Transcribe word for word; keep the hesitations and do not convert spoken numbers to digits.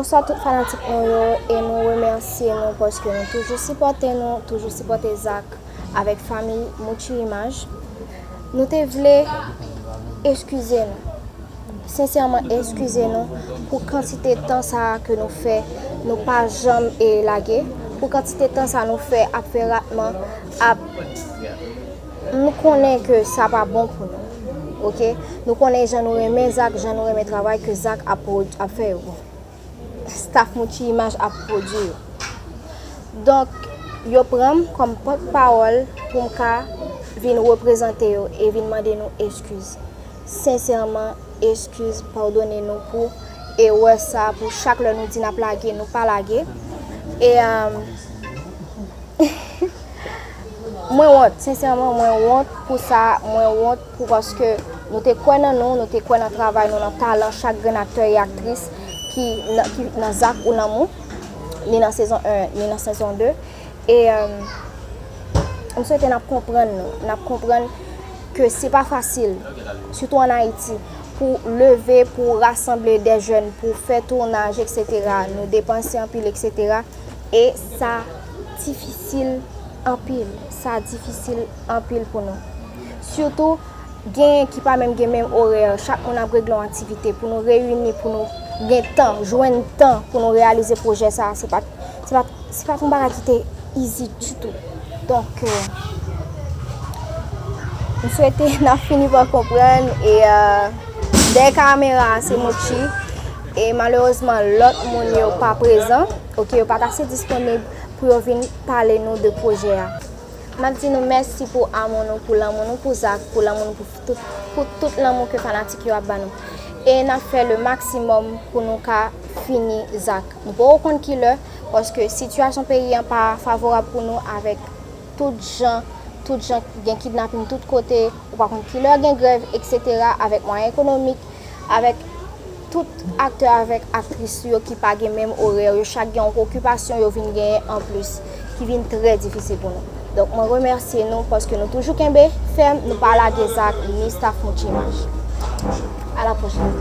Bonswa tout fanatik nou yo, e nou remèsye nou paske nou toujou sipòte nou, toujou sipòte Zak avèk fanmi Mouchi Imaj. Nou te vle eskize nou, sensèman eskize nou pou kantite tan sa a ke nou fè, nou pa janm e lage, pou kantite tan sa nou fè ap fè ratman, ap nou konnen ke sa pa bon pou nou. Oke? Nou konnen jan nou renmen Zak, jan nou renmen travay ke Zak ap, pwod- ap fè yo. Staff Mouchi Imaj ap pwodui yo. Donk, yo pran m kòm pòtpawòl pou m ka vin reprezante yo e vin mande nou eskiz. Sensèman, eskiz, padone nou pou erè sa, pou chak lè nou di n ap lage, nou pa lage. E, um, Mwen wont, sensèman, mwen wont pou sa, mwen wont pou paske nou te kwè nan nou, nou te kwè nan travay nou, nan talan chak grenn aktè e aktris ki nan, ki nan Zak ou Lanmou, ni nan sezon en, ni nan sezon de. E, um, m swete n ap konprann nou, n ap konprann ke se pa fasil, sitou ann Ayiti, pou leve, pou rasanble de jèn, pou fè tounaj, et cetera. Nou depanse anpil, et cetera. E sa difisil anpil, sa difisil anpil pou nou. Sitou, genyen ki pa menm gen menm orè, chak moun ap regle yon aktivite pou nou reyini, pou nou gen tan, jwenn tan pou nou reyalize pwojè sa. Se pa, se pa, se pa t yon bagay ki te easy ditou. Donk, euh, m swete n ap fini pa konprann e, euh, dèyè kamera a se Mouchi e malerezman lòt moun yo pa prezan, oke, yo pa t ase disponib pou yo vin pale nou de pwojè a. M ap di nou mèsi pou amou nou, pou lanmou nou pou Zak, pou lanmou nou pou tout, pou tout lanmou ke fanatik yo ap ba nou. E n ap fè le maksimòm pou nou ka fini Zak. Nou poko konn kilè, paske sitiyasyon peyi an pa favorab pou nou avèk tout jan, tout jan gen kidnaping tout kote, ou pa konn kilè gen grèv, et cetera, avèk mwayen ekonomik, avèk tout aktè avèk aktris yo ki pa gen menm orè, yo chak gen yon okipasyon yo vin genyen anplis, ki vin trè difisil pou nou. Donk, mwen remèsye nou paske nou toujou kenbe fèm, nou pa lage Zak ni staff Mouchi Imaj. A la pwochèn.